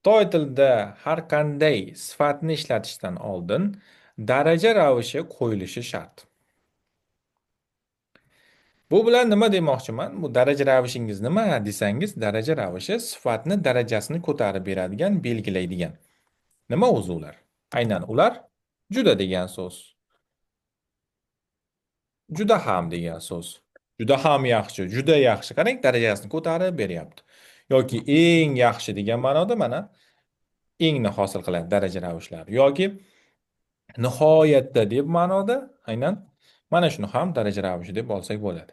Xitoy tilida har qanday sifatni ishlatishdan oldin daraja ravishi qo'yilishi shart. Bu bilan nima demoqchiman? Bu daraja ravishingiz nima desangiz, daraja ravishi sifatni darajasini ko'tarib beradigan, belgilaydigan. Nima o'zi ular? Aynan ular juda degan so'z. Juda ham degan so'z. Juda ham yaxshi, juda yaxshi. Qarang, darajasini ko'tarib beryapti. Yoki eng yaxshi degan ma'noda mana engni hosil qiladi daraja ravishlari. Yoki nihoyatda deb ma'noda aynan mana shuni ham daraja ravishi deb olsak bo'ladi.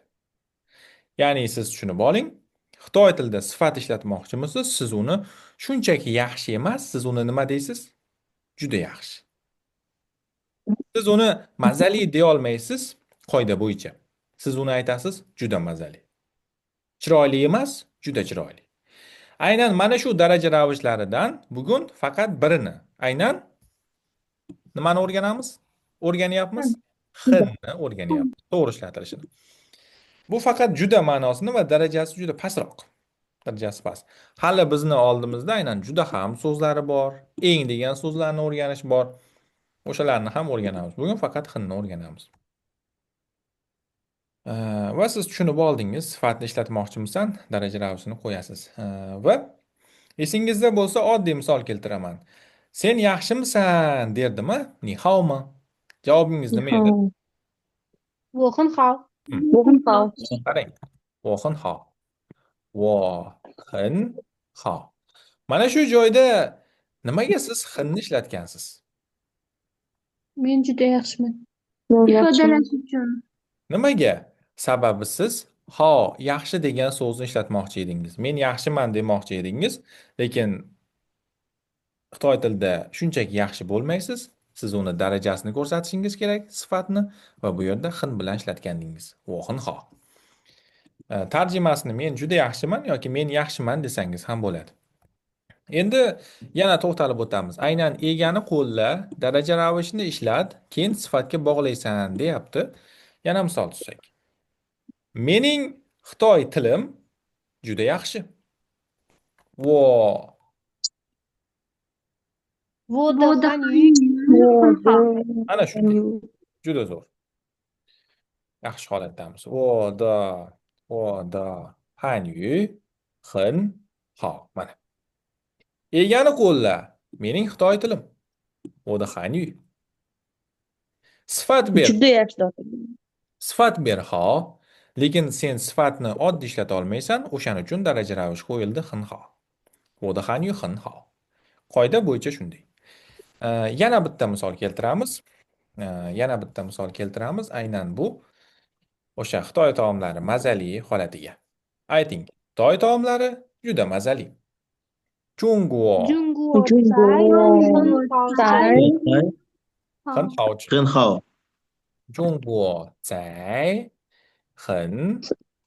Ya'ni siz tushunib oling, xitoy tilida sifat ishlatmoqchimisiz, siz uni shunchaki yaxshi emas, siz uni nima deysiz? Juda yaxshi. Siz uni mazali deya olmaysiz qoida bo'yicha. Siz uni aytasiz, juda mazali. Chiroyli emas, juda chiroyli. Aynan mana shu daraja ravishlaridan bugun faqat birini, aynan nimani o'rganamiz? O'rganyapmiz? Xinni o'rganyapmiz. To'g'ri ishlatilishini. Bu faqat juda ma'nosini va darajasi juda pastroq. Darajasi past. Hali bizni oldimizda aynan juda ham so'zlari bor, eng degan so'zlarni o'rganish bor. O'shalarni ham o'rganamiz. Bugun faqat xinni o'rganamiz. Va siz tushunib oldingiz, sifatni ishlatmoqchimisan, daraja ravishini qo'yasiz. Va esingizda bo'lsa oddiy misol keltiraman. Sen yaxshimisan derdimi? Ni hao ma? Javobingiz nima edi? 我很好。我很好。 Qarang. 我很好. 我很好. Mana shu joyda nimaga siz xinni ishlatgansiz? Men juda yaxshiman. Men yaxshiman. Ifodalash uchun. Nimaga? Sababi siz ho, yaxshi degan so'zni ishlatmoqchi edingiz. Men yaxshiman demoqchi edingiz, lekin xitoy tilida shunchaki yaxshi bo'lmaysiz. Siz uni darajasini ko'rsatishingiz kerak, sifatni, va bu yerda xin bilan ishlatgandingiz. 我很好. Tarjimasini men juda yaxshiman yoki men yaxshiman desangiz ham bo'ladi. Endi yana to'xtalib o'tamiz. Aynan egani qo'lla, daraja ravishini ishlat, keyin sifatga bog'laysan deyapti. Yana misol tutsak. Mening xitoy tilim juda yaxshi. 我我的汉语很好。 Ana shunday. Juda zo'r. Yaxshi holatdamiz. 我的我的汉语很好. Mana. Egani qo'lla. Mening xitoy tilim. 我的汉语. Sifat ber. Juda yaxshi. Sifat ber, 好. Lekin sen sifatni oddiy ishlata olmaysan, o'shaning uchun daraja ravish qo'yildi 很好. 我的汉语很好. Qoida bo'yicha shunday. Yana bitta misol keltiramiz. Yana bitta misol keltiramiz. Aynan bu o'sha Xitoy taomlari mazali holatiga. Ayting, Xitoy taomlari juda mazali. 中国中国中菜国很好吃。菜很好吃。很好，中国菜很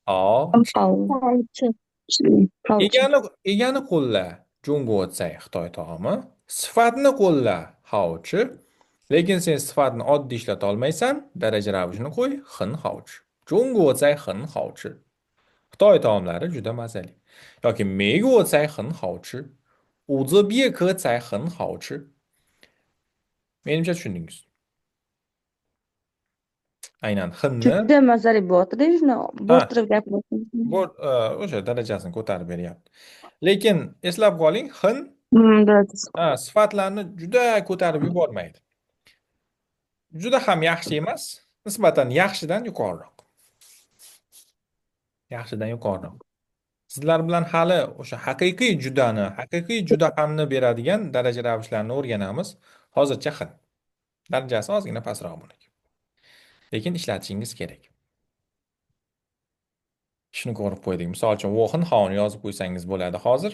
好很吃。好吃。吃，好吃。 Egani qo'lla. 中国菜 Xitoy taomi. Sifatni qo'lla. 好吃. Lekin sen sifatni oddiy ishlata olmaysan, daraja ravishini qo'y, 很好吃. 中国菜很好吃. Xitoy taomlari juda mazali. Yoki 美国菜很好吃. 乌兹别克菜很好吃. Menimcha tushundingiz. Aynan xinni Juda mazali bo'lyapti-da, shuni bo'rttirib gapiryapsiz. O'sha darajasini ko'tarib beryapti. Lekin eslab qoling, xin Darajasi. ha, sifatlarni juda ko'tarib yubormaydi. Juda ham yaxshi emas, nisbatan yaxshidan yuqoriroq. Yaxshidan yuqoriroq. Sizlar bilan hali o'sha haqiqiy judani, haqiqiy juda hamni beradigan daraja ravishlarni o'rganamiz. Hozircha xin. Darajasi ozgina pastroq buniki. Lekin ishlatishingiz kerak. Shuni ko'rib qo'ydik. Misol uchun, 我很好 ni yozib qo'ysangiz bo'ladi hozir.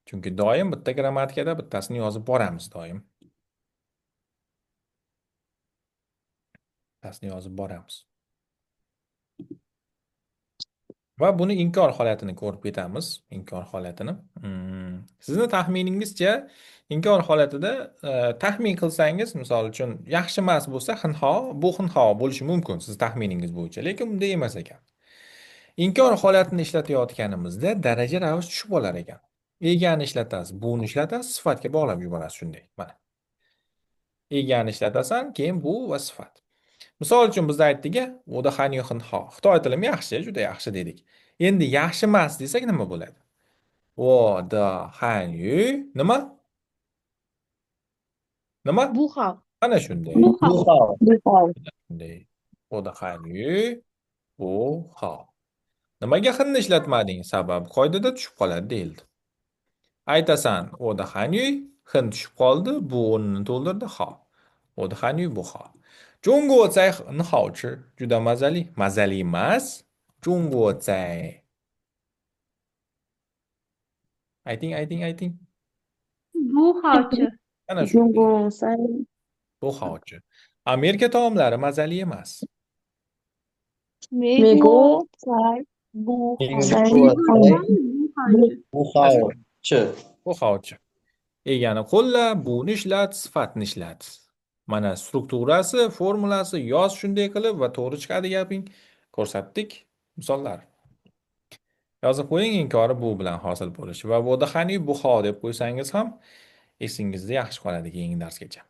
Chunki doim bitta grammatikada bittasini yozib boramiz doim. Bittasini yozib boramiz. Va buni inkor holatini ko'rib ketamiz. Inkor holatini. Sizni taxminingizcha inkor holatida taxmin qilsangiz, misol uchun, yaxshi emas bo'lsa, xinho, bu xinho bo'lishi mumkin siz taxminingiz bo'yicha, lekin bunday emas ekan. Inkor holatini ishlatayotganimizda daraja ravish tushib olar ekan. Egani ishlatasiz, buni ishlatasiz, sifatga bog'lab yuborasiz shunday. Mana. Egani ishlatasan, keyin bu va sifat. Misol uchun biz aytdik-a, 我的汉语很好. Xitoy tilim yaxshi, juda yaxshi dedik. Endi yaxshi emas desak nima bo'ladi? 我的汉语 nima? Nima? 不好。 Ana shunday. 不好。不好。不好。 Shunday. 我的汉语不好. Nimaga 很 ni ishlatmading? Sababi qoidada tushib qoladi deyildi. Aytasan, 我的汉语很 tushib qoldi, bu o'rnini to'ldirdi, 好. 我的汉语不好。中国菜很好吃，juda mazali. Mazali emas. 中国菜。 Ayting, ayting, ayting. 不好吃。 Ana shunday. 中国菜。 Bu 好吃. Amerika taomlari mazali emas. 美美国国菜不好菜吃。不好吃。 Bu 好吃. Egani qo'lla, buni ishlat, sifatni ishlat. Mana strukturasi, formulasi, yoz shunday qilib va to'g'ri chiqadi gaping. Ko'rsatdik misollar. Yozib qo'ying, inkori bu bilan hosil bo'lishi va 我的汉语不好 deb qo'ysangiz ham esingizda yaxshi qoladi keyingi darsgacha.